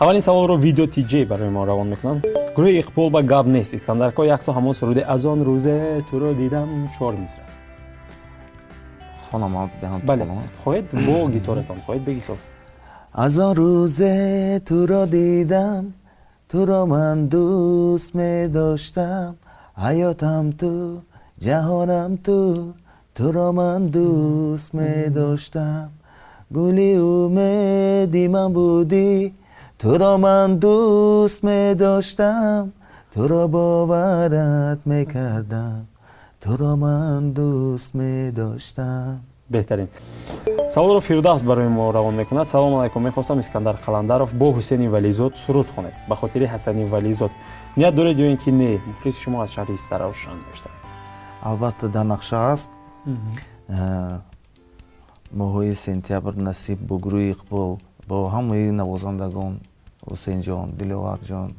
Аввалин саволро Видео Тиҷ барои мо равон мекунанд. Гурӯҳи Иқбол ба гап нест, Искандарко, якто ҳамон суруди «Аз он рӯзе туро дидам», чор мисра. Хонам? Бале, хоҳед бо гиторатон, хоҳед бе гитор. Аз он рӯзе туро дидам, туро ман дӯст медоштам, ҳаётам ту, ҷаҳонам ту, туро ман дӯст медоштам, гули умеди ман будӣ, туро ман дӯст медоштам, туро боварат мекардам, туро ман дӯст медоштам. Беҳтарин. Саволро Фирдавс барои мо равон мекунад. Салому алайкум, мехостам Искандар Қаландаров бо Ҳусейни Вализод суруд хонед ба хотири Ҳасани Вализод. Ният доред ё ин ки не? Мухлиси шумо аз шаҳри Истаравшан доштам. Албатта, дар нақша аст. Моҳҳои сентябр насиб бо гурӯҳи Иқбол, бо ҳамаи навозандагон, Ҳусейнҷон, Диловарҷон,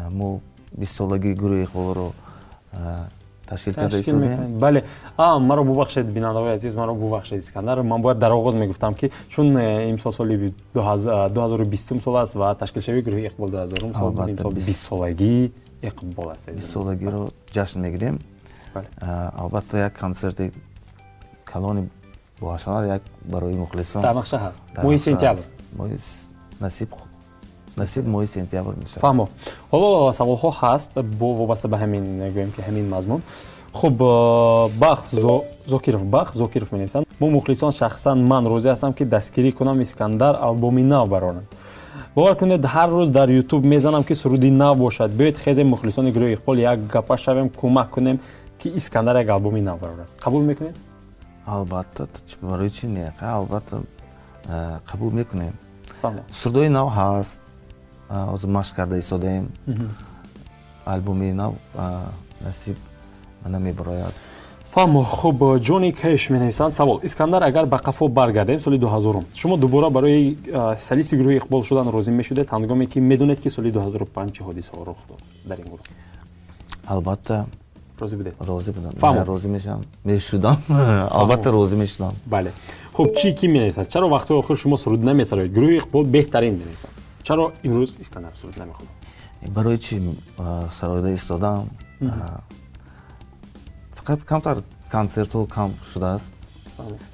мо 20-солагии гурӯҳи Иқболро ташкил карда истодем. Бале, маро бубахшед, бинандаҳои азиз, маро бубахшед, Искандар, ман бояд дар оғоз мегуфтам, ки чун имсол соли 2020-ум сол аст ва ташкилшавии гурӯҳи Иқбол 2000-ум сол, имсол 20-солагии Иқбол аст. 20-солагиро ҷашн мегирем. Албатта, як консерти калони боҳашанар як барои мухлисон. Дар нақша ҳаст, моҳи сентябр. Насиб, насиб, моҳи сентябр мешавад. Фаҳмо. Ҳоло саволҳо ҳаст бо вобаста ба ҳамин, гӯем ки ҳамин мазмун. Хуб, Бахт Зокиров, Бахт Зокиров менависанд: мо мухлисон, шахсан ман розӣ ҳастам, ки дастгирӣ кунам, Искандар албоми нав бароранд. Бовар кунед, ҳар рӯз дар Ютуб мезанам, ки суруди нав бошад. Биёед, хезем, мухлисони гурӯҳи Иқбол, як гапа шавем, кӯмак кунем, ки Искандар як албоми нав барорад. Қабул мекунед? Албатта, барои чи не? Албатта, қабул мекунем. Сурудҳои нав ҳаст, ҳозир машқ карда истодаем. Албоми нав насиб намебарояд. Фаҳмо. Хуб, Ҷони Кеш менависанд: савол, Искандар, агар ба қафо баргардем, соли 2000-ум, шумо дубора барои солисти гурӯҳи Иқбол шудан розӣ мешудед, ҳангоме ки медонед, ки соли 2005 чӣ ҳодисаҳо рух дод дар ин гурӯҳ? Албатта. Розӣ будед? Розӣ будам, розӣ мешавам, мешудам, албатта, розӣ мешудам. Бале. Хуб, чӣ ки менависад: чаро вақтҳои охир шумо суруд намесароед? Гурӯҳи Иқбол беҳтарин, менависад. Чаро имрӯз Искандар суруд намехонад? Барои чӣ, сароида истодам, фақат камтар консертҳо кам шудааст.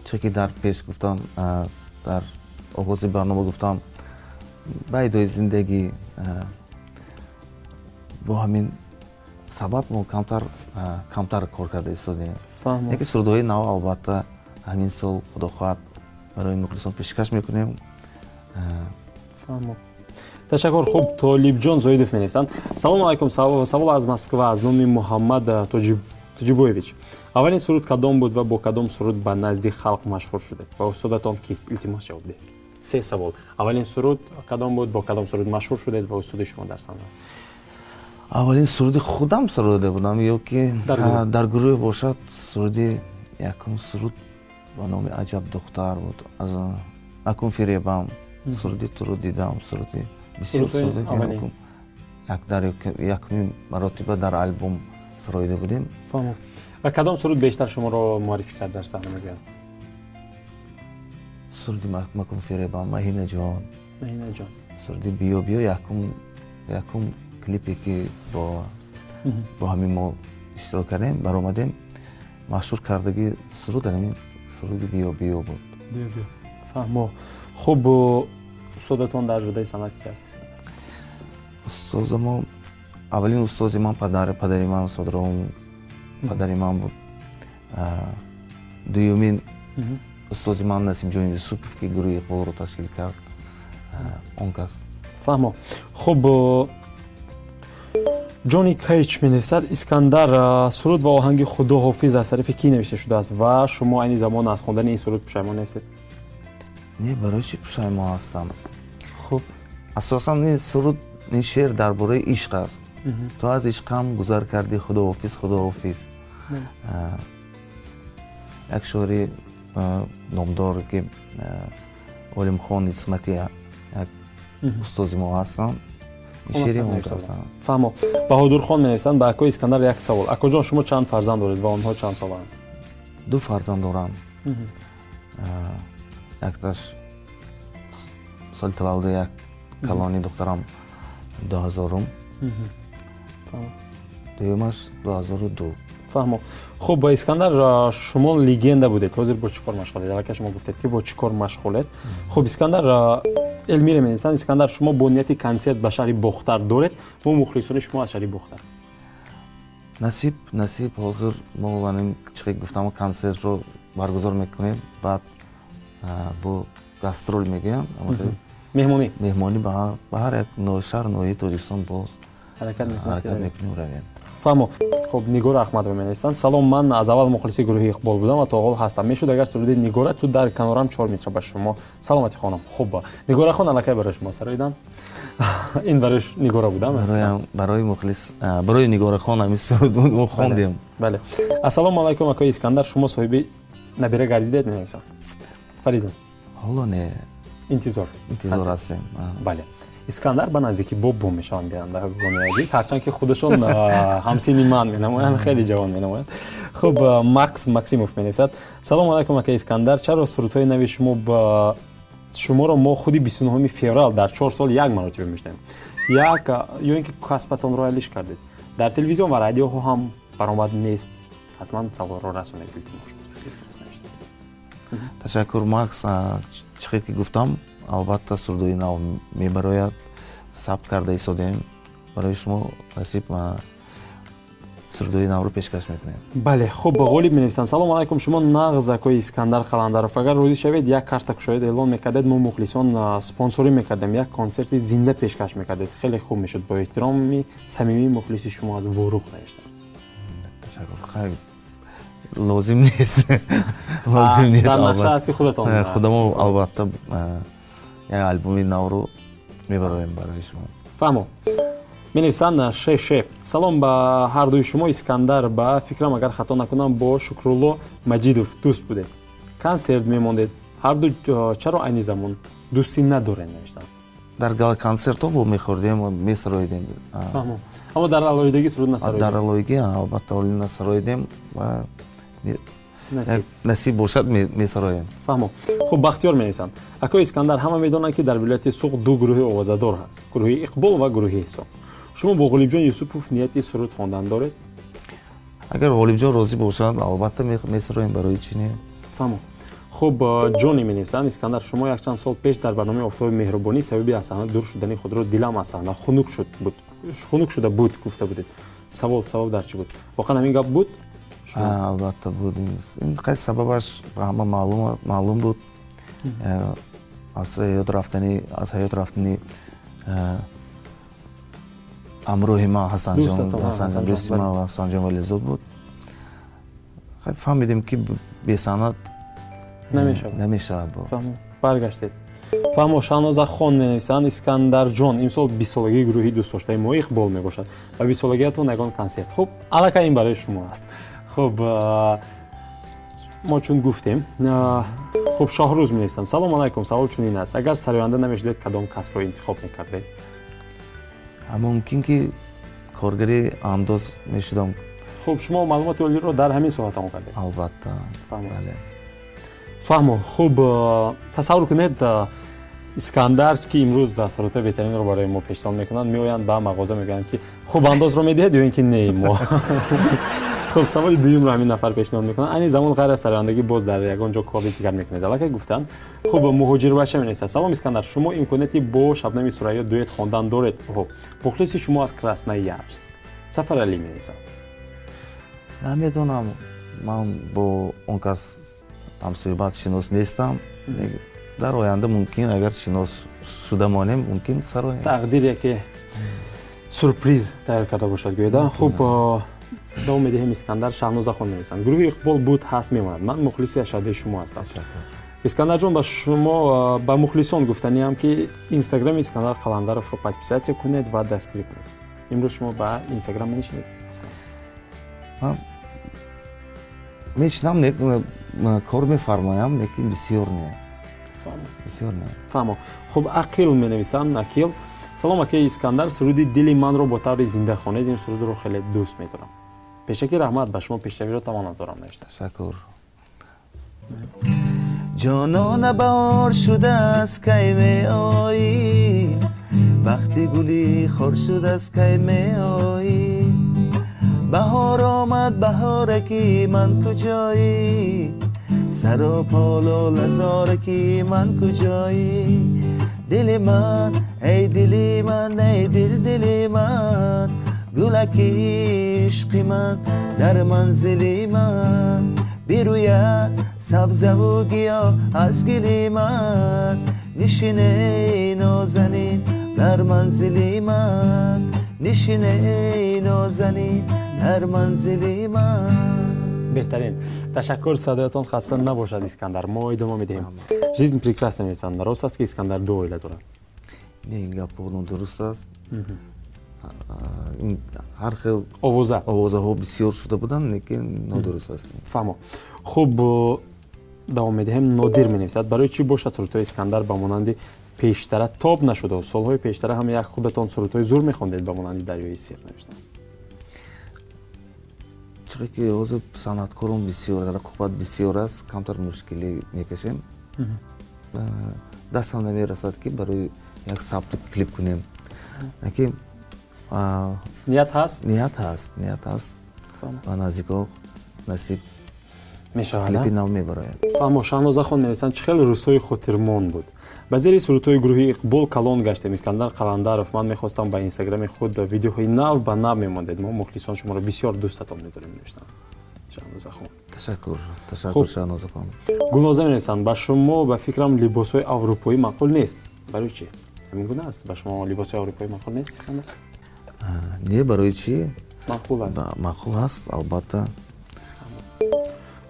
Чӣ ки дар пеш гуфтам, дар оғози барнома гуфтам, байдои зиндагӣ, бо ҳамин сабаб мо камтар камтар кор карда истодем. Яке сурудҳои нав, албатта, ҳамин сол, худо хоҳад, барои мухлисон пешкаш мекунем. Ташаккур. Хуб, Толибҷон Зоидов менависанд: салому алайкум, савол аз Москва, аз номи Муҳаммад Тоҷибоевич. Аввалин суруд кадом буд ва бо кадом суруд ба назди халқ машҳур шудед ва устодатон кист? Илтимос, ҷавоб диҳед. Се савол: аввалин суруд кадом буд, бо кадом суруд машҳур шудед ва устоди шумо дар санъат? Аввалин суруди худам суруде будам ё ки дар гурӯҳ бошад, суруди якум суруд ба номи «Аҷаб духтар» буд, аз «Акун фиребам», суруди «Туро дидам», суруди бисёр суруди дар якумин маротиба дар албом сароида будем. Ва кадом суруд бештар шуморо муаррифӣ кард дар саҳна, мегӯянд? Суруди «Макун фиребам», «Маҳинаҷон». «Маҳинаҷон». Суруди «Биё, биё», якум клипе ки бо ҳамин мо иштирок кардем, баромадем, машҳур кардагӣ суруд ҳамин суруди «Биё, биё» буд. «Биё, биё». Фаҳмо. Хуб, устодатон дар ҷодаи санъат ки аст? Устодамо, аввалин устози ман падари ман, Содиром, падари ман буд. Дуюмин устози ман Насимҷон Юсупов, ки гурӯҳи Иқболро ташкил кард, он кас. Фаҳмо. Хуб, Ҷони Кейч менависад: Искандар, суруд ва оҳанги «Худо ҳофиз» аз тарафи кӣ навишта шудааст ва шумо айни замон аз хондани ин суруд пушаймон нестед? Не, барои чӣ пушаймон ҳастам? Хуб. Асосан ин суруд, ин шеър дар бораи ишқ аст. Ту аз ишқам гузар кардӣ, худоҳофиз, худоҳофиз. Як шоири номдор, ки Олимхон Исматӣ, як устози мо ҳастанд, шеъри он ҳастанд. Фаҳмо. Баҳодурхон менависанд: ба акои Искандар як савол. Акоҷон, шумо чанд фарзанд доред ва онҳо чанд солаанд? Ду фарзанд дорам. Якташ соли таваллуди як Калони духтарам 2000-ум, дуюмаш 2002. Фаҳмо. Хуб, Искандар, шумо легенда будед, ҳозир бо чӣ кор машғулед? Аллакай шумо гуфтед, ки бо чӣ кор машғулед. Хуб, Искандар, Элмира менависанд: Искандар, шумо бо нияти консерт ба шаҳри Бохтар доред? Мо мухлисони шумо аз шаҳри Бохтар. Насиб, насиб. Ҳозир мо чӣ гуфтам, консертро баргузор мекунем, баъд бо гастрол мегӯям. Меҳмонӣ. Меҳмонӣ ба ҳар як шаҳр, ноҳияи Тоҷикистон боз ҳаракат мекунем, равем. Фаҳмо. Хуб, Нигора Аҳмадова менависанд: салом, ман аз аввал мухлиси гурӯҳи Иқбол будам ва то ҳол ҳастам. Мешуд, агар суруди Нигора «Ту дар канорам» чор мисра ба шумо саломатӣ хонам. Хуб, Нигорахон, аллакай барои шумо сароидам. Ин барои Нигора будам. Барои мухлис, барои Нигорахон ҳамин суруд мо хондем. Бале. Ассалому алайкум, акои Искандар, шумо соҳиби набира гардидед, менависанд Фаридун. Ҳоло не. Интизор. Интизор ҳастем. Бале, Искандар ба наздикӣ бобо мешаванд, бинандагони азиз, ҳарчанд ки худашон ҳамсини ман менамоянд, хеле ҷавон менамоянд. Хуб, Макс Максимов менависад: салому алайкум, ака Искандар, чаро сурудҳои нави шумо шуморо мо худи 29 феврал дар 4 сол як маротиба мешунавем, як ё ин ки касбатонро алиш кардед? Дар телевизион ва радиоҳо ҳам баромад нест. Ҳатман саволро расонед, илтимос. Ташаккур, Макс. Чӣ хел ки гуфтам, албатта, сурудҳои нав мебарояд, сабт карда истодем барои шумо. Насиб, сурудҳои навро пешкаш мекунем. Бале. Хуб, Ғолиб менависанд: салому алайкум, шумо нағз, акои Искандар Қаландаров, агар розӣ шавед, як карта кушоед, эълон мекардед, мо мухлисон спонсорӣ мекардем, як консерти зинда пешкаш мекардед, хеле хуб мешуд. Бо эҳтироми самимии мухлиси шумо аз Ворух, навиштам. Ташаккур. Хайр, лозим нест, лозим нест. Дар нақша аст, ки худатон? Худамо, албатта, як албоми навро мебароем барои шумо. Фаҳмо. Менависанд Шеше: салом ба ҳардуи шумо, Искандар, ба фикрам, агар хато накунам, бо Шукрулло Маҷидов дӯст будед, консерт мемондед ҳарду, чаро айни замон дӯстӣ надоред, навиштанд. Дар галоконсертҳо вомехӯрдем, месароидем. Фаҳмо, аммо дар алоҳидагӣ суруд насароидем. Дар алоҳидагӣ, албатта, оли насароидем ва насиб бошад, месароем. Фаҳмо. Хуб, Бахтиёр менависанд: акои Искандар, ҳама медонанд, ки дар вилояти Суғд ду гурӯҳи овозадор ҳаст: гурӯҳи Иқбол ва гурӯҳи Эҳсон. Шумо бо Ғолибҷон Юсупов нияти суруд хондан доред? Агар Ғолибҷон розӣ бошанд, албатта, месароем, барои чӣ не? Фаҳмо. Хуб, Ҷони менависанд: Искандар, шумо якчанд сол пеш дар барномаи «Офтоби меҳрубонӣ» сабаби аз саҳна дур шудани худро «дилам аз саҳна хунук шуда буд» гуфта будед. Савол: сабаб дар чӣ буд? Воқеан ҳамин гап буд? Албатта, буд. Ин қайд сабабаш ба ҳама маълум буд. Аз ҳаёт рафтани ҳамроҳи ман Ҳасанҷон, дӯсти ман Ҳасанҷон Вализод буд. Фаҳмидем, ки бесанъат намешавад. Баргаштед. Фаҳмо. Шаҳнозахон менависанд: Искандарҷон, имсол 20-солагии гурӯҳи дӯстдоштаи мо Иқбол мебошад. Ба 20-солагиятон ягон консерт? Хуб, аллакай ин барои шумо аст. Хуб, мо чун гуфтем. Хуб, Шоҳрӯз менависанд: салому алайкум, савол чунин аст: агар сароянда намешудед, кадом касбро интихоб мекардед? Мумкин ки коргари андоз мешудам. Хуб, шумо маълумоти олиро дар ҳамин соҳа тамом кардед? Албатта. Бале. Фаҳмо. Хуб, тасаввур кунед, Искандар, ки имрӯз дастуротҳои беҳтаринро барои мо пешниҳод мекунанд, меоянд ба мағоза, мегӯянд, ки хуб, андозро медиҳед ё ин ки не мо? Хуб, саволи дуюмро ҳамин нафар пешниҳод мекунанд: айни замон ғайр аз сарояндагӣ боз дар ягон ҷо кори дигар мекунед? Аллакай гуфтанд. Хуб, Муҳоҷирбача менависад: салом, Искандар, шумо имконияти бо Шабнами Сурайё дуэт хондан доред? Хуб, мухлиси шумо аз Красноярск Сафаралӣ менависад. Намедонам, ман бо он кас ҳамсӯҳбат, шинос нестам. Дар оянда мумкин, агар шинос шуда монем, мумкин сароем. Тақдир яке сюрприз тайёр карда бошад, гӯеда. Хуб, давом медиҳем. Искандар, Шаҳнозахон менависанд: гурӯҳи Иқбол буд, ҳаст, мемонад. Ман мухлиси ашаддии шумо ҳастам. Искандарҷон, ба шумо, ба мухлисон гуфтаниам, ки инстаграми Искандар Қаландаровро подписаться кунед ва дастгирӣ кунед. Имрӯз шумо ба инстаграм менишинед? Мешинам, кор мефармоям, лекин бисёр не, бисёр не. Фаҳмо. Хуб, Ақил менависанд, Акил: салом, акаи Искандар, суруди «Дили манро» бо таври зинда хонед, ин сурудро хеле дӯст медорам. Пешакӣ раҳмат, ба шумо пешравиро таманно дорам, навишта. Ташаккур. Ҷонона, баҳор шудааст, кай меоӣ? Бахти гули хор шуд, аз кай меоӣ? Баҳор омад, баҳораки ман куҷоӣ? Саропо лолазораки ман куҷоӣ? Дили ман, эй дили ман, эй дил, дили ман, гулаки ишқи ман дар манзили ман бирӯяд сабзаву гиёҳ аз гили ман. Нишин, эй нозанин, дар манзили ман, нишин, эй нозанин, дар манзили ман. Беҳтарин, ташаккур, садоятон хаста набошад, Искандар. Мо идома медиҳем. Жизнь прекрасна менависанд: рост аст, ки Искандар ду оила дорад? Не, ин гап нодуруст аст. Ин ҳар хел овоза. Овозаҳо бисёр шуда буданд, лекин нодуруст аст. Фаҳмо. Хуб, давом медиҳем. Нодир менависад: барои чӣ бошад сурудҳои Искандар ба монанди пештара тоб нашуда? Солҳои пештара ҳам як худатон сурудҳои зур мехондед, ба монанди «Дарёи сир» навиштам. Чиқе ки ҳозир санъаткорон бисёр, рақобат бисёр аст, камтар мушкилӣ мекашем. Дастам намерасад, ки барои як сабту клип кунем, лекин ният ҳаст? Ният ҳаст, ният ҳаст. Ба наздикҳо, насиб, мешавад. Клипи нав мебарояд. Фаҳмо. Шаҳнозахон менависанд: чӣ хеле рӯзҳои хотирмон буд, ба зери сурудҳои гурӯҳи Иқбол калон гаштем. Искандар Қаландаров, ман мехостам ба Инстаграми худ видеоҳои нав ба нав мемондед. Мо мухлисон шуморо бисёр дӯстатон медорем, навиштанд Шаҳнозахон. Ташаккур, ташаккур, Шаҳнозахон. Гулноза менависанд: ба шумо, ба фикрам, либосҳои аврупоӣ маъқул нест. Барои чӣ ҳамин гуна аст? Ба шумо либосҳои аврупоӣ маъқул нест, Искандар? Не, барои чӣ? Маъқул аст? Маъқул аст, албатта.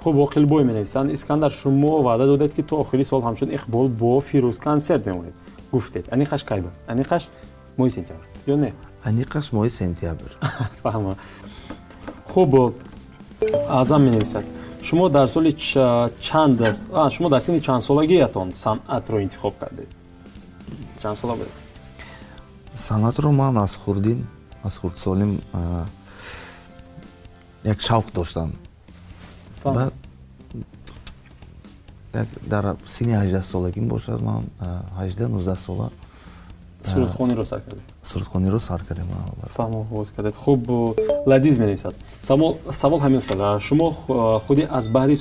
Хуб, Оқилбой менависанд: Искандар, шумо ваъда додед, ки то охири сол ҳамчун Иқбол бо Фирӯз консерт мемонед, гуфтед. Аниқаш кай ба? Аниқаш моҳи сентябр ё не? Аниқаш моҳи сентябр. Фаҳма. Хуб, Аъзам менависад: шумо дар соли чанд, шумо дар синни чандсолагиятон санъатро интихоб кардед? Чанд сола будед? Санъатро ман аз хурдин, аз хурдсолим як шавқ доштам. Баъд як дар синни 18-солагим бошад, ман 18-19 сола сурудхониро сар кардед? Сурудхониро сар кардем. Фаҳмо, оғоз кардед. Хуб, Ладиз менависад: савол ҳамин хел: шумо худи аз баҳри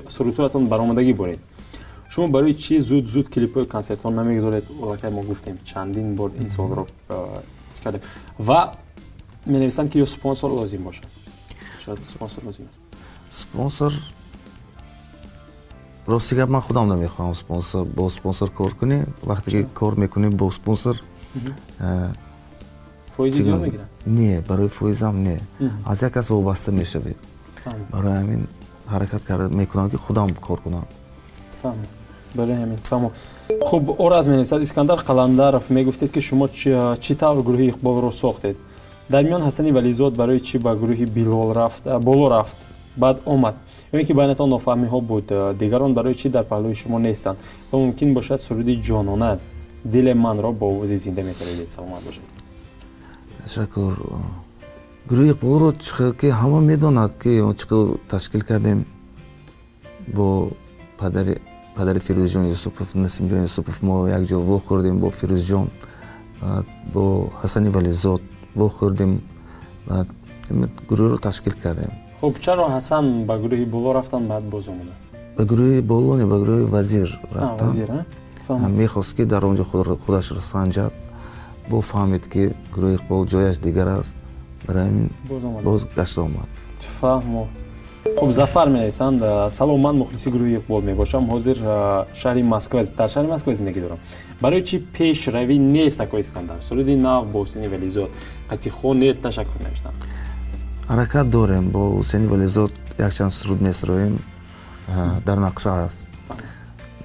сурудҳоятон баромадагӣ боред. Шумо барои чӣ зуд зуд клипҳои консертҳо намегузоред? Аллакай мо гуфтем, чандин бор ин суолро кардем. Ва менависанд, ки ё спонсор лозим бошад, шояд спонсор лозим аст. Спонсор, рости гап, ман худам намехоҳам спонсор, бо спонсор кор кунӣ. Вақте ки кор мекунӣ бо спонсор, фоизи зиёд мегиранд. Не, барои фоизам не, аз як кас вобаста мешавед. Барои ҳамин ҳаракат карда мекунам, ки худам кор кунам. Барои ҳамин, фаҳмо. Хуб, Ораз менависад: Искандар Қаландаров, мегуфтед, ки шумо чӣ тавр гурӯҳи Иқболро сохтед. Дар миён Ҳасани Вализод барои чӣ ба гурӯҳи Билол рафт, боло рафт, баъд омад? Ё ин ки байнатон нофаҳмиҳо буд? Дигарон барои чӣ дар паҳлӯи шумо нестанд? Ва мумкин бошад, суруди «Ҷонона», «Дили манро» бо овози зинда месароидед. Саломат бошед. Ташаккур. Гурӯҳи Иқболро, чӣ хел ки ҳама медонад, ки чӣ хел ташкил кардем, бо падари Фирӯзҷон Юсупов, Насимҷон Юсупов, мо якҷо вохӯрдем бо Фирӯзҷон, бо Ҳасани Вализод вохӯрдем, гурӯҳро ташкил кардем. Хуб, чаро Ҳасан ба гурӯҳи боло рафтан, баъд боз омаданд? Ба гурӯҳи боло не, ба гурӯҳи Вазир рафтан. Мехост, ки дар он ҷо худашро санҷад. Бо фаҳмид, ки гурӯҳи Иқбол ҷояш дигар аст, барои ҳамин боз гашта омад. Фаҳмо. Хуб, Зафар менависанд: салом, ман мухлиси гурӯҳи Иқбол мебошам. Ҳозир шаҳри Москва, дар шаҳри Москва зиндагӣ дорам. Барои чӣ пешравӣ нест, акои Искандар? Суруди нав бо Ҳусейни Вализод қатихонед. Ташаккур, навиштанд. Ҳаракат дорем, бо Ҳусейни Вализод якчанд суруд месароем, дар нақша аст,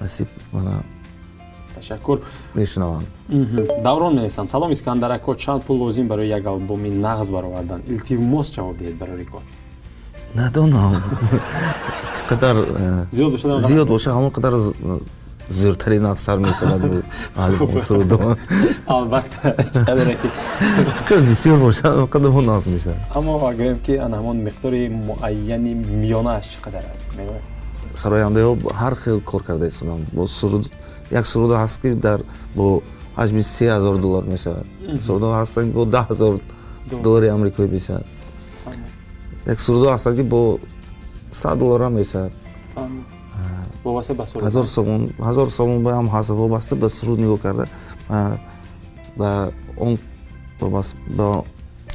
насиб, мана. Ташаккур. Мешунаванд. Даврон менависанд: салом, Искандар ако, чанд пул лозим барои як албоми нағз баровардан? Илтимос, ҷавоб диҳед барои кор. Надонам, чӣ қадар зиёд бошад, ҳамон қадар зӯртари нағзтар мешавад сурудо. Албатта, чӣ қадаре ки чӣ қадар бисёр бошад, он қадар нағз мешавад. Аммо гӯем, ки ана ҳамон миқдори муайяни миёнааш чӣ қадар аст, мегӯяд? Сарояндаҳо ҳар хел кор карда истоданд бо суруд. Як суруд ҳаст, ки дар бо ҳаҷми $3000 мешавад. Сурудҳо ҳастанд, ки бо $10,000 амрикоӣ мешавад. Як сурудҳо ҳастанд, ки бо $100 ҳам мешавад. Вобаста ба суруд. 1000 сомон, 1000 сомон ҳам ҳаст. Вобаста ба суруд нигоҳ карда, ба он вобаста ба,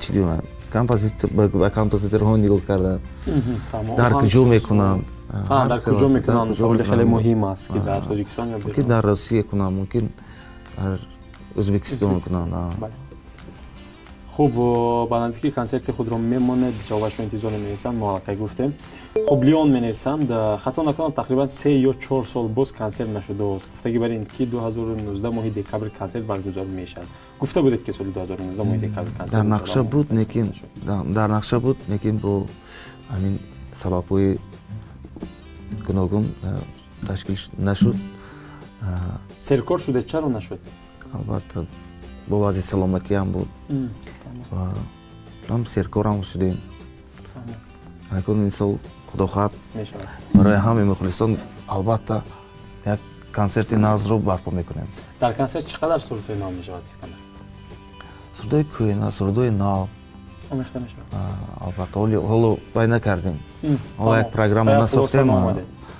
чӣ гӯям, композитор, ба композиторҳо нигоҳ карда, дар куҷо мекунанд. Дар куҷо мекунанд, саволи хеле муҳим аст, ки дар Тоҷикистон ё Мумкин дар Россия кунанд, мумкин дар Ӯзбекистон кунанд. Хуб, ба наздикии консерти худро мемонед, ҷавобашро интизор менависанд, мо аллакай гуфтем. Хуб, Леон менависанд: хато накунам, тақрибан 3 ё 4 сол боз консерт нашудааст. Гуфтагӣ бар ин ки 2019 моҳи декабр консерт баргузор мешавад. Гуфта будед, ки соли 2019 моҳи декабр консерт. Дар нақша буд, лекин дар нақша буд, лекин бо ҳамин сабабҳои гуногун ташкил нашуд. Серкор шуда чаро нашуд? Албатта, бо вазъи саломатиам буд, ҳам серкорам шудем. Акун ин сол, худо хоҳад, барои ҳамаи мухлисон, албатта, як консерти нағзро барпо мекунем. Дар консерт чӣ қадар сурудҳои нав мешавад, Искандар? Сурудҳои кӯҳна, сурудҳои нав омехта мешавад. Албатта, ҳоло вай накардем, ҳоло як программа насохтем.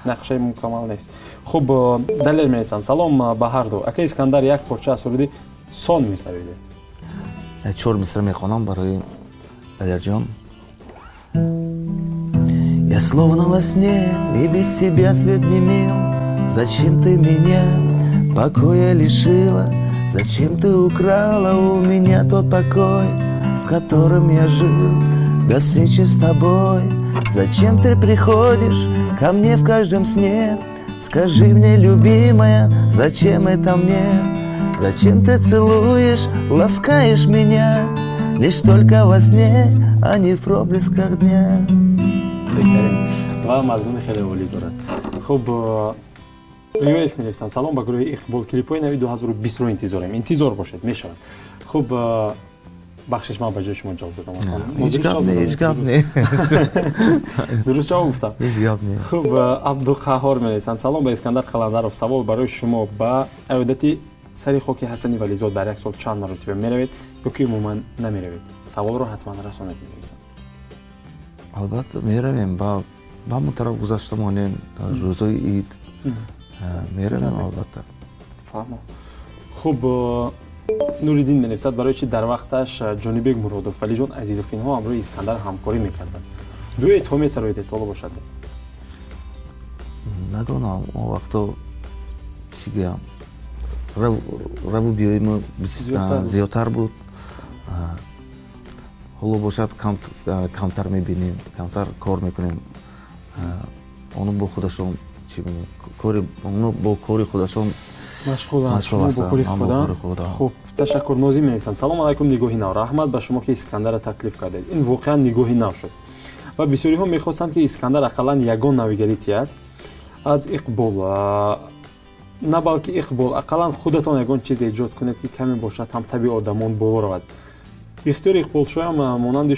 Нақшаи мукаммал нест. Хуб, Далер менависанд: салом ба ҳарду, ака Искандар, як порча аз суруди сон месароидед. Чор мисра мехонам барои Далерҷон. Я словно во сне, и без тебя свет не мил. Зачем ты меня покоя лишила? Зачем ты украла у меня тот покой, в котором я жил до встречи с тобой? Зачем ты приходишь ко мне в каждом сне? Скажи мне, любимая, зачем это мне? Зачем ты целуешь, ласкаешь меня лишь только во сне, а не в проблесках дня? Беҳтарин ва мазмуни хеле олӣ дорад. Хуб, Риёев менависанд: салом ба гурӯҳи Иқбол, клипҳои нави 2020-ро интизорем. Интизор бошед, мешавад. Хуб, бахшиш, ман ба ҷои шумо ҷавоб додам. Ҳеҷ гап не, ҳеҷ гап не. Дуруст ҷавоб гуфтам? Ҳеҷ гап не. Хуб, Абдуқаҳҳор менависанд: салом ба Искандар Қаландаров, савол барои шумо: ба аёдати сари хоки Ҳасани Вализод дар як сол чанд маротиба меравед ё ки умуман намеравед? Саволро ҳатман расонед, менависанд. Албатта, меравем, ба ҳамон тараф гузашта монем, дар рӯзои ид меравем, албатта. Фаҳмо. Хуб, Нуриддин менависад: барои чи дар вақташ Ҷонибек Муродов, Валиҷон Азизов, инҳо ҳамроҳи Искандар ҳамкорӣ мекарданд, дуэтҳо месароидед, ҳоло бошад? Надонам, он вақто, чӣ гӯям, раву биёимо зиёдтар буд. Ҳоло бошад, камтар мебинем, камтар кор мекунем. Оно бо худашон, чӣ, оно бо кори худашон машғуланд. Хуб, ташаккур. Нозим менависанд: салом алайкум, Нигоҳи нав, раҳмат ба шумо, ки Искандарро таклиф кардед. Ин воқеан нигоҳи нав шуд ва бисёриҳо мехостанд, ки Искандар ақаллан ягон навигарӣ тиҳад аз Иқбол, на балки Иқбол, ақаллан худатон ягон чиз эҷод кунед, ки каме бошад ҳам таби одамон боло равад. Ихтиёри Иқболшоям монанди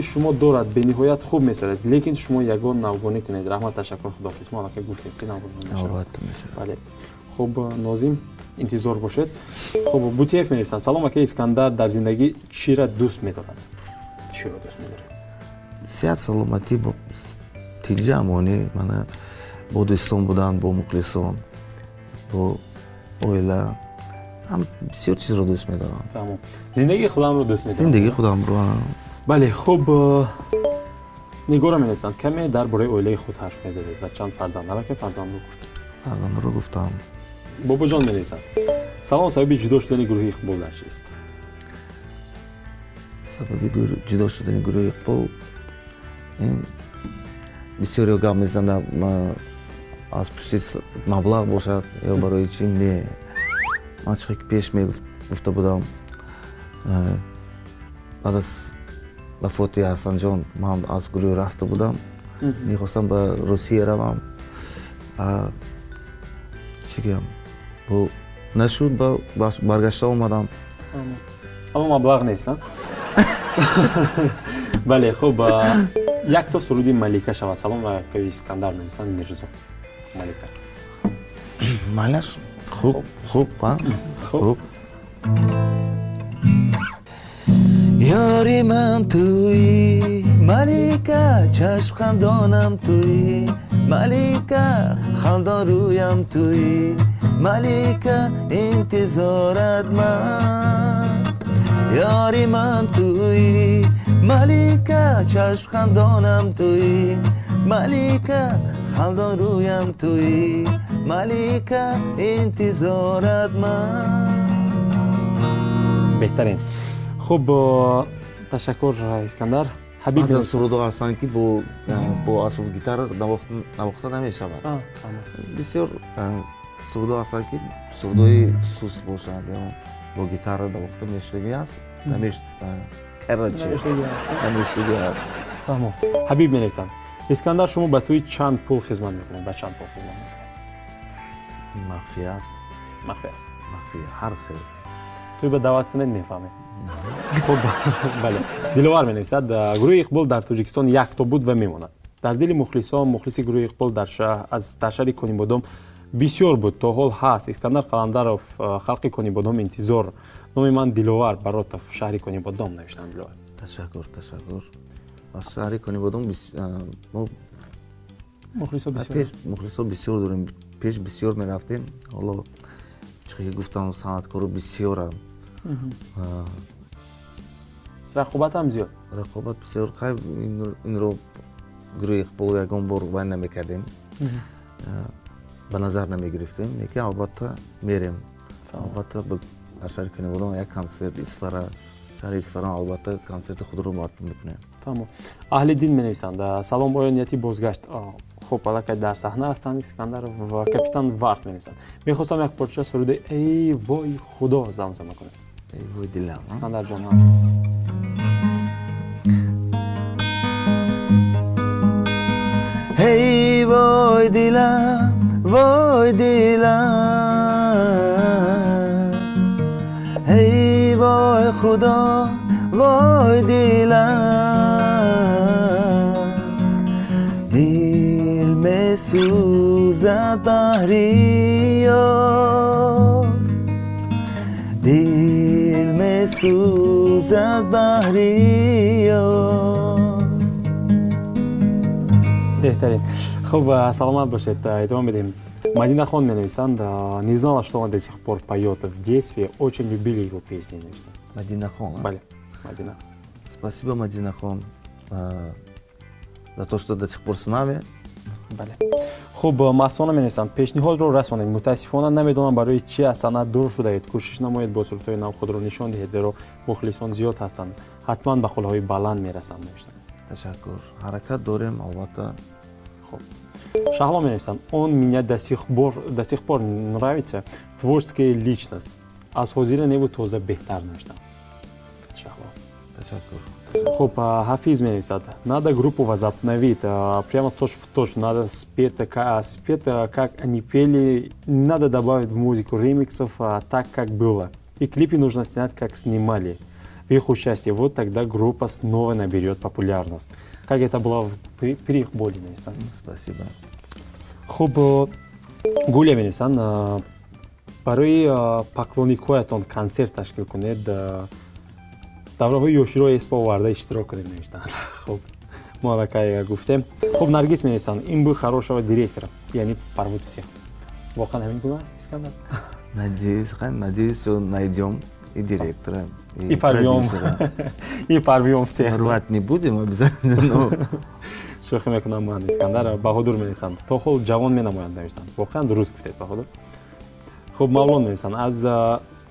шумо дорад, бениҳоят хуб месарад, лекин шумо ягон навгонӣ кунед. Раҳмат, ташаккур, худоҳофиз. Мо аллакай гуфтем, ки навгонӣ. Бале. Хуб, Нозим, интизор бошед. Хуб, Бутиев менависанд: салом, ака Искандар, дар зиндагӣ чиро дӯст медорад? Чиро дӯст медорад? Сиҳат, саломатӣ, тинҷи, амонӣ, мана бо дӯстон будан, бо мухлисон, бо оила. Ҳам бисёр чизро дӯст медорам. Тамом, зиндагии худамро дӯст медорам. Зиндагии худамро. Бале. Хуб, Нигора менависанд: каме дар бораи оилаи худ ҳарф мезадед ва чанд фарзанд. Аллакай фарзандро гуфтам. Фарзандро гуфтам. Бобоҷон менависанд: салом, сабаби ҷудо шудани гурӯҳи Иқбол дар чист? Сабаби ҷудо шудани гурӯҳи Иқбол, бисёриҳо гап мезананд, аз пушти маблағ бошад ё барои чи. Не, ман чӣ ки пеш мегуфта будам, баъд аз вафоти Ҳасанҷон ман аз гурӯҳ рафта будам, мехостам ба Русия равам, чӣ гӯям, нашуд, баргашта омадам. Аммо маблағ нест. Бале. Хуб, якто суруди Малика шавад. Салом, акаи Искандар, менависанд Мирзо. Малика. Майлаш. Хуб, хуб, хуб. Ёри ман туӣ, малика, чашм хандонам туӣ, малика, хандон рӯям туӣ, малика, интизорат ман. Ёри ман туӣ, малика, чашм хандонам туӣ, малика, хандон рӯям туӣ, малика, интизорат ман. Беҳтарин. Хуб, ташаккур, Искандар. Баъзан сурудҳо ҳастанд, ки бо асбоби гитара навохта намешавад. Бисёр сурудҳо ҳастанд, ки сурудҳои суст бошанд, бо гитара навохта мешудагӣ аст. Намешудагӣ аст. Фаҳмо. Ҳабиб менависанд: Искандар, шумо ба тӯи чанд пул хизмат мекунед? Ба чанд пул хизмат мекунед? Ин махфӣ аст. Махфӣ аст. Махфӣ, ҳар хел. Тӯй ба даъват кунед, мефаҳмед. Хуб, бале. Диловар менависад: гурӯҳи Иқбол дар Тоҷикистон якто буд ва мемонад. Дар дили мухлисон, мухлиси гурӯҳи Иқбол дар шаҳри Конибодом бисёр буд, то ҳол ҳаст. Искандар Қаландаров, халқи Конибодом интизор. Номи ман Диловар Баротов, шаҳри Конибодом, навиштанд Диловар. Ташаккур, ташаккур. Аз шаҳри Конибодом мо мухлисо бисёр дорем. Пеш бисёр мерафтем. Ҳоло чӣ ки гуфтам, санъаткоро бисёранд. Рақобат ҳам зиёд. Рақобат бисёр. Хай, инро гурӯҳи Иқбол ягон бор вай намекардем, ба назар намегирифтем, лекин албатта мерем. Албатта дар шаҳри Конибодом як консерт, Исфара, шаҳри Исфара, албатта консерти худро барпо мекунем. Фаҳмо. Аҳли дин менависанд: салом, оё нияти бозгашт? Хуб, аллакай дар саҳна ҳастанд Искандар ва капитан Варт менависанд: мехостам як порча суруди «Эй вой худо» замзама кунем. Эй вой дилам. Искандарҷон. Эй вой дилам, вой дилам, эй вой худо, вой дилам, дил месӯзад баҳри ёр, дил месӯзад баҳри ёр. Беҳтарин. Хуб, саломат бошед. Идома медиҳем. Мадина хон менависанд: не знала, что он до сих пор поет в детстве, очень любили его песни. Мадина хон? Бале, Мадина. Спасибо, Мадина хон, за то, что до сих пор с нами. Бале. Хуб, Мастона менависанд: пешниҳодро расонед. Мутаассифона намедонам барои чи аз санъат дур шудаед. Кӯшиш намоед бо сурудҳои нав худро нишон диҳед, зеро мухлисон зиёд ҳастанд. Ҳатман ба қуллаҳои баланд мерасанд, навиштанд. Ташаккур. Ҳаракат дорем, албатта. Хуб. Шаҳло менависанд: он меня до сих пор нравится, творческая личность. Аз ҳозира неву тоза беҳтар, навиштанд. Шаҳло. Ташаккур. Хуб, Ҳафиз менависад: надо группу возобновить, прямо точь в точь, надо спеть, как они пели, надо добавить в музыку ремиксов так, как было. И клипы нужно снять, как снимали. В их участии. Вот тогда группа снова наберет популярность. Как это было при Иқболе, нависанд. Спасибо. Хуб, Гулия менависанд: барои поклонникҳоятон консерт ташкил кунед, давраҳои ёширо эсба оварда иштирок кунед, навиштанд. Хуб, мо аллакай гуфтем. Хуб, Наргиз менависанд: им бы хорошего директора, яъне порвут всех. Воқеан ҳамин гуна аст, Искандар? Надеюсь, надеюсь, найдем и директора, и порвем, и порвем всех. Рвать не будем обязательно, но шӯхӣ мекунам ман, Искандар. Баҳодур менависанд: то ҳол ҷавон менамоянд, навиштанд. Воқеан дуруст гуфтед, Баҳодур. Хуб, Мавлон менависанд: аз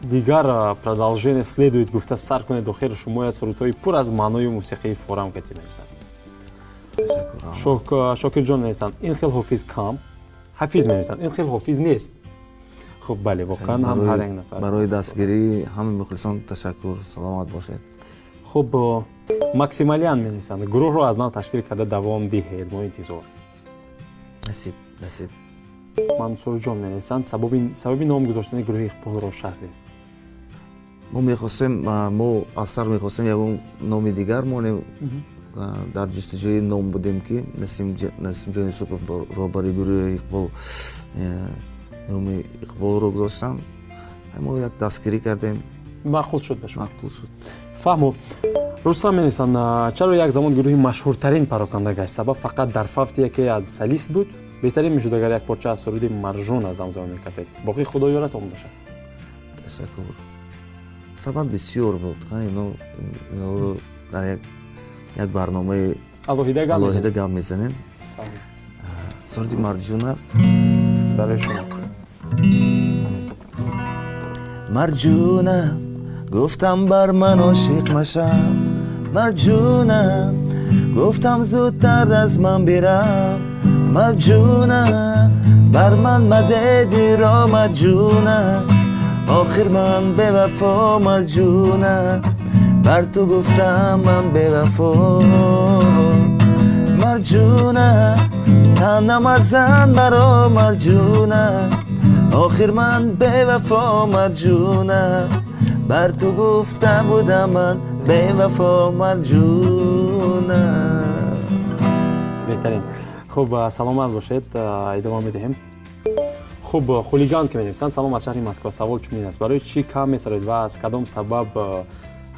дигар продолжение следует гуфта сар кунед, охир шумояд сурудҳои пур аз маъною мусиқии форам кати, навиштанд. Шокирҷон менависанд: ин хел ҳофиз кам. Ҳафиз менависанд: ин хел ҳофиз нест. Хуб, бале, воқеан ҳам ҳар як нафар. Барои дастгирии ҳамаи мухлисон ташаккур, саломат бошед. Хуб, Максималиан менависанд: гурӯҳро аз нав ташкил карда давом диҳед, мо интизор. Насиб, насиб. Мансурҷон менависанд: сабаби ном гузоштани гурӯҳи Иқболро шарҳ диҳед. Мо мехостем, мо аз сар мехостем ягон номи дигар монем. Дар ҷустуҷӯи ном будем, ки Насимҷон Юсупов, роҳбари гурӯҳи Иқбол, Номи Иқболро гузоштам. Мо як дастгирӣ кардем. Маъқул шуд ба шумо? Маъқул шуд. Фаҳмо. Рустам менависанд, чаро як замон гурӯҳи машҳуртарин пароканда гашт? Сабаб фақат дар фавти яке аз солист буд? Беҳтарин мешуд агар як порча аз суруди Маржуна замзама мекардед. Боқӣ Худо ёратон бошад. Ташаккур. Сабаб бисёр буд. Иноро дар як барномаи алоҳида гап мезанем. Суруди Марҷуна барои шумо. Марҷуна, гуфтам бар ман ошиқ машав. Марҷуна, гуфтам зудтар аз ман бирав. Марҷуна, бар ман маде диро марҷуна. Охир ман бевафо марҷуна. Бар ту гуфтам ман бевафо. Марҷуна, тана мазан маро марҷуна. Охир ман бевафо марҷуна. Бар ту гуфта будам ман бевафо марҷуна. Беҳтарин. Хуб, саломат бошед, идома медиҳем. Хуб, Хулиган ки менависанд, салом аз шаҳри Москва. Савол чунин аст: барои чӣ кам месароед ва аз кадом сабаб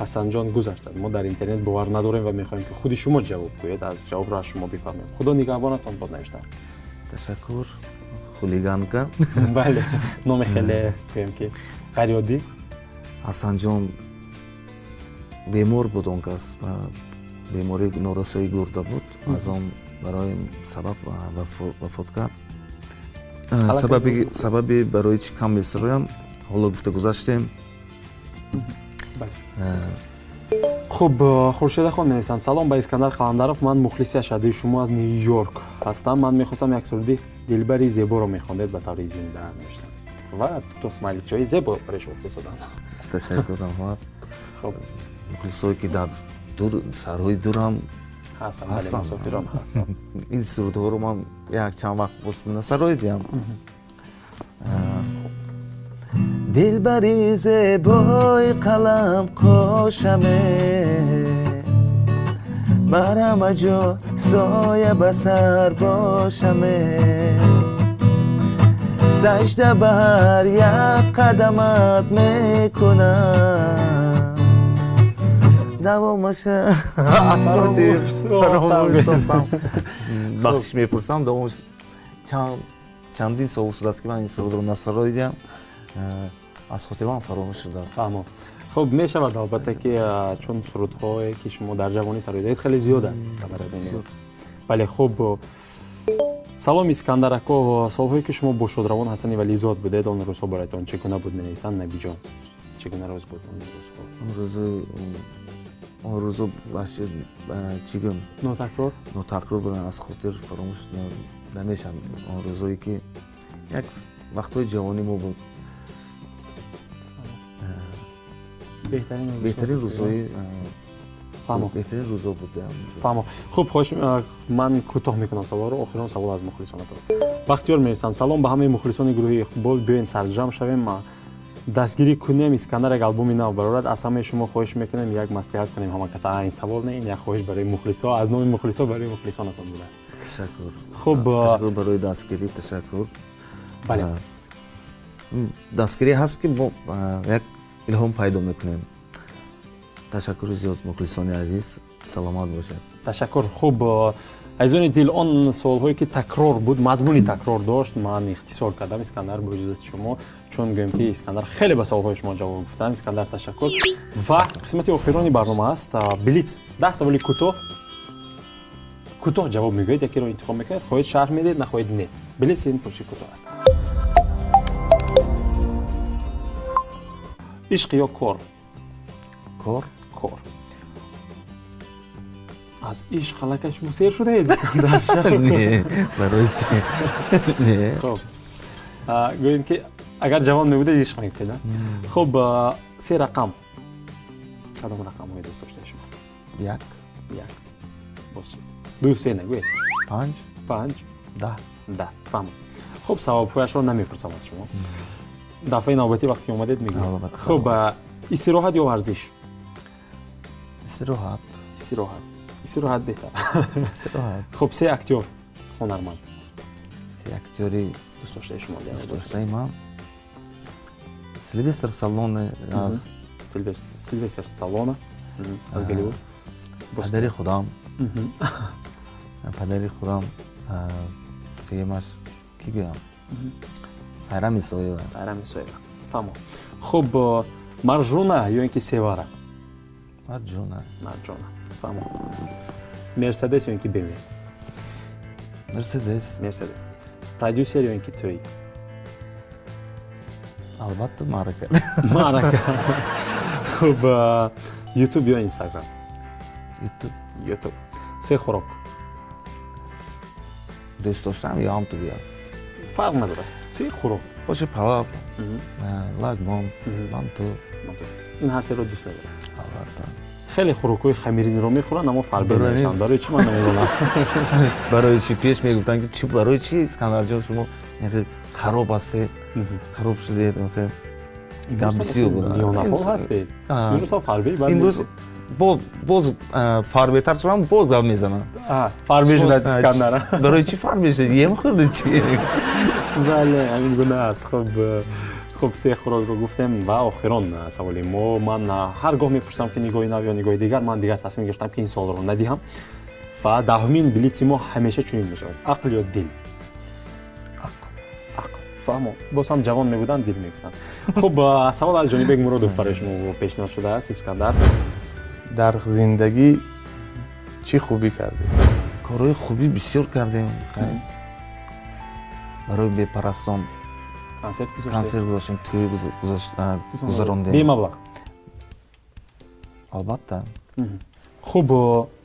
Ҳасанҷон гузаштанд? Мо дар интернет бовар надорем ва мехоҳем ки худи шумо ҷавоб гӯед, аз ҷавобро аз шумо бифаҳмем. Худо нигаҳбонатон бод навиштанд. Ташаккур, Хулиганка. Бале, номи хеле гӯем ки ғайриоддӣ. Ҳасанҷон бемор буд, он кас бемории норасоии гурда буд, аз он барои сабаб вафот кард. Сабаби барои чӣ кам месароям ҳоло гуфта гузаштем. Хуб, Хуршедахон менависанд: салом ба Искандар Қаландаров, ман мухлиси ашаддии шумо аз Нью-Йорк ҳастам. Ман мехостам як суруди дилбари зеборо мехондед ба таври зинда, навиштам ва дуто смайликчаҳои зебо барои шумо фиристоданд. Ташаккур, раҳмат. Хуб, мухлисое ки дар шаҳрҳои дур ҳам ҳастанд, мусофирон ҳастанд. Ин сурудҳоро ман як чанд вақт боз насароидиам. Дилбари зебои қалам қошаме, бар ҳама ҷо соя ба сар бошаме, сажда ба ҳар як қадамат мекунам. Давомаша аз хотир фаромӯш сохтам. Бахшиш мепурсам, давомаш чандин сол шудааст ки ман ин сурудро насароидиам, аз хотирам фаромӯш шудааст. Фаҳмо. Хуб, мешавад албатта ки чун сурудҳое ки шумо дар ҷавонӣ сароидаед хеле зиёд аст, Искандар, аз ин. Бале, хуб. Салом Искандар ако, солҳое ки шумо бо шодравон Ҳасани Вализод будед, он рӯзҳо бароятон чӣ гуна буд, менависанд Набиҷон. Чӣ гуна рӯз буд он рӯзҳо? Он рӯзо чӣ гӯям? Нотакрор? Нотакрор буданд, аз хотир фаромӯш намешаванд. Он рӯзое ки як вақтҳои ҷавонӣ мо буд. Беҳтарин рӯзҳои беҳтарин рӯзҳо буд. Фаҳмо. Хуб, хоҳиш ман кӯтоҳ мекунам саволро. Охирон савол аз мухлисонатон. Бахтиёр менависанд: салом ба ҳамаи мухлисони гурӯҳи Иқбол, биёен сарҷамъ шавем, дастгирӣ кунем, Искандар як албоми нав барорад. Аз ҳамаи шумо хоҳиш мекунем як маслиҳат кунем ҳама кас. Ин савол не, ин як хоҳиш барои мухлисо, аз номи мухлисо барои мухлисонатон буда. Ташаккур. Хуб, ташаккур барои дастгирӣ, ташаккур. Бале, дастгирӣ ҳаст ки мо як илҳом пайдо мекунем. Ташаккури зиёд, мухлисони азиз, саломат бошед. Ташаккур. Хуб, азизони дил, он суолҳое ки такрор буд, мазмуни такрор дошт, ман ихтисор кардам, Искандар, бо иҷозати шумо, чун гӯем ки Искандар хеле ба саволҳои шумо ҷавоб гуфтанд. Искандар, ташаккур. Ва қисмати охирони барнома аст блиц. 10 саволи кӯтоҳ, кӯтоҳ ҷавоб мегӯед, якеро интихоб мекунед, хоҳед шарҳ медиҳед, нахоҳед не. Блиц ин пурсиши кӯтоҳ аст. Ишқ ё кор? Кор. Кор. Аз ишқ аллакай шумо сер шудаед? Не, барои чӣ? Не. Хуб, гӯем ки агар ҷавон мебудед ишқ мегуфтед. Хуб, се рақам. Кадом рақамҳои дӯст доштаи шумо? Як. Як. Боз чӣ? Ду, се нагӯед. Панҷ. Панҷ. Даҳ. Даҳ. Фаҳмам. Хуб, савобҳояшро намепурсам аз шумо. Дафъаи навбатӣ вақте омадед мегӯед. Хуб, истироҳат ё варзиш? Истироҳат. Истироҳат. Истироҳат беҳтар. Хуб, се актёр ҳунарманд. Се актёри Дӯстдоштаи шумо? Дӯстдоштаи ман Силвестр Сталлоне аст. Силвестр Сталлоне аз Голливуд. Падари худам. Падари худам. Сеюмаш кӣ гӯям? Сайра Мирсоева. Сайра Мирсоева. Фаҳмо. Хуб, Марҷуна ё ин ки Севара? Марҷуна. Марҷуна. Фаҳмо. Мерседес ё ин ки БМВ? Мерседес. Мерседес. Продюсер ё ин ки тӯй? Албатта, маърака. Маърака. Хуб, Ютуб ё Инстаграм? Ютуб. Ютуб. Се хӯрок. Дӯст доштам ё ҳам ту гӯям? Фарқ надорад. Се хӯрок. Оши палав, лагмон, манту. Ин ҳар серо дӯст медорад? Албатта. Хеле хӯрокҳои хамиринро мехӯранд, аммо фарбе намешаванд. Барои чӣ, ман намедонам. Барои чӣ пеш мегуфтанд, ки чӣ, барои чӣ, Искандарҷон, шумо хароб ҳастед, хароб шудед, гап бисёр буд. Миёнапол ҳастед. Имрӯз ҳам фарбе? Имрӯз боз фарбетар шудам, боз гап мезанам. Фарбе шудааст Искандар. Барои чӣ фарбе шуд? Ем хӯрди чӣ? Бале, ҳамин гуна аст. Хуб, се хӯрокро гуфтем ва охирон саволи мо. Ман ҳар гоҳ мепурсам, ки нигоҳи нав ё нигоҳи дигар. Ман дигар тасмим гирифтам, ки ин саволро надиҳам ва даҳумин блитси мо ҳамеша чунин мешавад: ақл ё дил? Ақл. Фаҳмо. Боз ҳам ҷавон мебуданд, дил мегуфтанд. Хуб, савол аз Ҷонибек Муродов барои шумо пешниҳод шудааст, Искандар. Дар зиндагӣ чӣ хубӣ кардед? Корҳои хубӣ бисёр кардем. Барои бепарастон консерт гузоштем, тӯй гузарондем. Бемаблағ? Албатта. Хуб,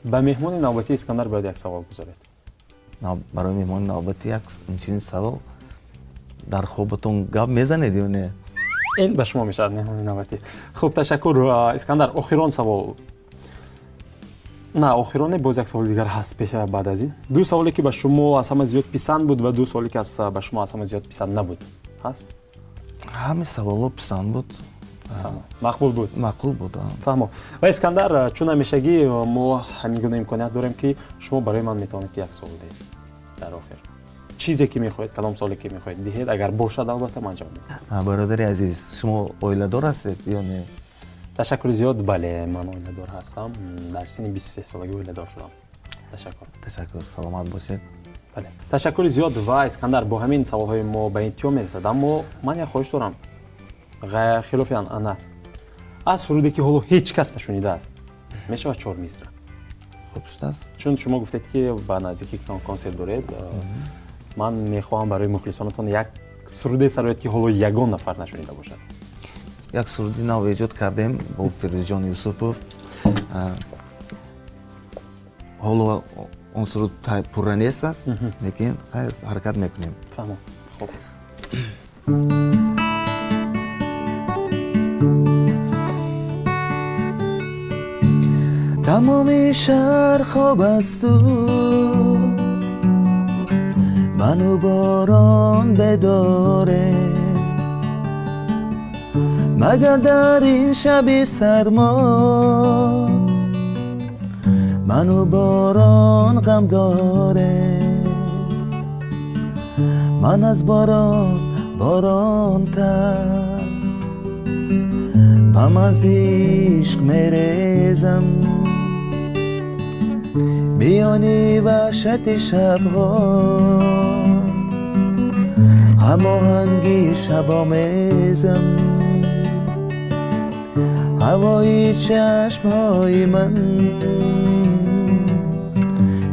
ба меҳмони навбатии Искандар бояд як савол гузоред. Барои меҳмони навбатӣ як инчунин савол: дар хобатон гап мезанед ё не? Ин ба шумо мешавад, меҳмони навбатӣ. Хуб, ташаккур, Искандар. Охирон савол, на охироне, боз як саволи дигар ҳаст пеша баъд аз ин. Ду саволе, ки ба шумо аз ҳама зиёд писанд буд, ва ду саволе, ки ба шумо аз ҳама зиёд писанд набуд, ҳаст? Ҳамаи саволҳо писанд буд. Мақбул буд? Маъқул буд. Фаҳмо. Ва Искандар, чун ҳамешагӣ мо ҳамин гуна имконият дорем, ки шумо барои ман метавонед, ки як савол диҳед дар охир, чизе ки мехоҳед, кадом саволе ки мехоҳед диҳед, агар бошад, албатта ман ҷавоб медиҳам. Бародари азиз, шумо оиладор ҳастед ё не? Ташаккури зиёд, бале, ман оиладор ҳастам. Дар синни 23 солагӣ оиладор шудам. Ташаккур. Ташаккур, саломат бошед. Бале, ташаккури зиёд. Ва Искандар, бо ҳамин саволҳои мо ба интиҳо мерасад, аммо ман як хоҳиш дорам, хилофи анъана, аз суруде, ки ҳоло ҳеҷ кас нашунидааст, мешавад чор мисра? Хуб шудааст. Чун шумо гуфтед, ки ба наздикӣ консерт доред, ман мехоҳам барои мухлисонатон як суруде сароед, ки ҳоло ягон нафар нашунида бошад. Як суруди нав эҷод кардем бо Фирӯзҷон Юсупов. Ҳоло он суруд пурра нест аст, лекин ҳаракат мекунем. Фаҳмом. Хуб. Тамоми шаҳр хоб асту ману борон бедорем, магар дар ин шаби сармо ману борон ғам дорем. Ман аз борон боронтар ғам аз ишқ мерезам, миёни ваҳшати шабҳо ҳамоҳанги шабомезам. Ҳавои чашмҳои ман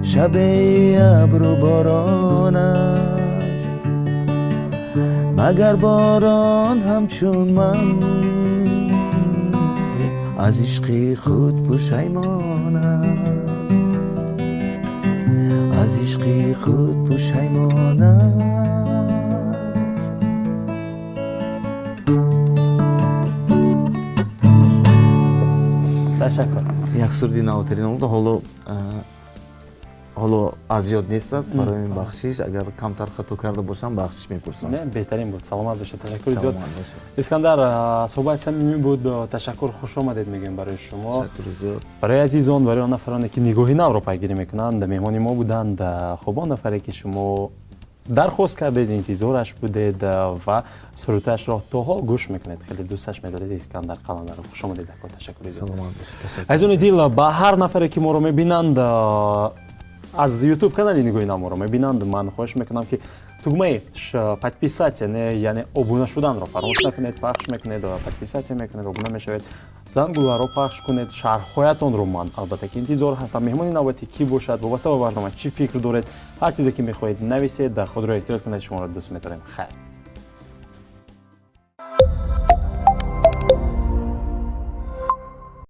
шабеи абру борон аст, магар борон ҳамчун ман аз ишқи худ пушаймон аст, аз ишқи худ пушаймон аст. Ташаккур. Як суруди навтарин буд, ҳоло аз ёд нест аст, барои ин бахшиш, агар камтар хато карда бошам, бахшиш мепурсам. Не, беҳтарин буд, саломат бошед, ташаккури зиёд, Искандар. Суҳбати самимӣ буд, ташаккур, хуш омадед мегӯем барои шумо. Ташаккури зиёд. Барои азизон, барои он нафароне, ки нигоҳи навро пайгирӣ мекунанд, меҳмони мо буданд. Хуб, он нафаре, ки шумо Дархост кардед, интизораш будед ва сурудашро то ҳол гӯш мекунед, хеле дӯсташ медоред. Искандар Қаландаров, хуш омадед, ако, ташаккури зиёд. Азизони дил, ба ҳар нафаре, ки моро мебинанд, аз Ютуб канали Нигоҳи Нав моро мебинанд, ман хоҳиш мекунам, ки тугмаи подписаться, яъне обуна шуданро фаромӯш накунед. Пахш мекунед ва подписаться мекунед, обуна мешавед, зангуларо пахш кунед. Шарҳҳоятонро ман, албатта, ки интизор ҳастам. Меҳмони навбатӣ кӣ бошад, вобаста ба барнома чӣ фикр доред, ҳар чизе ки мехоҳед, нависед. Дар худро эҳтиёт кунед, шуморо дӯст медорем. Хайр.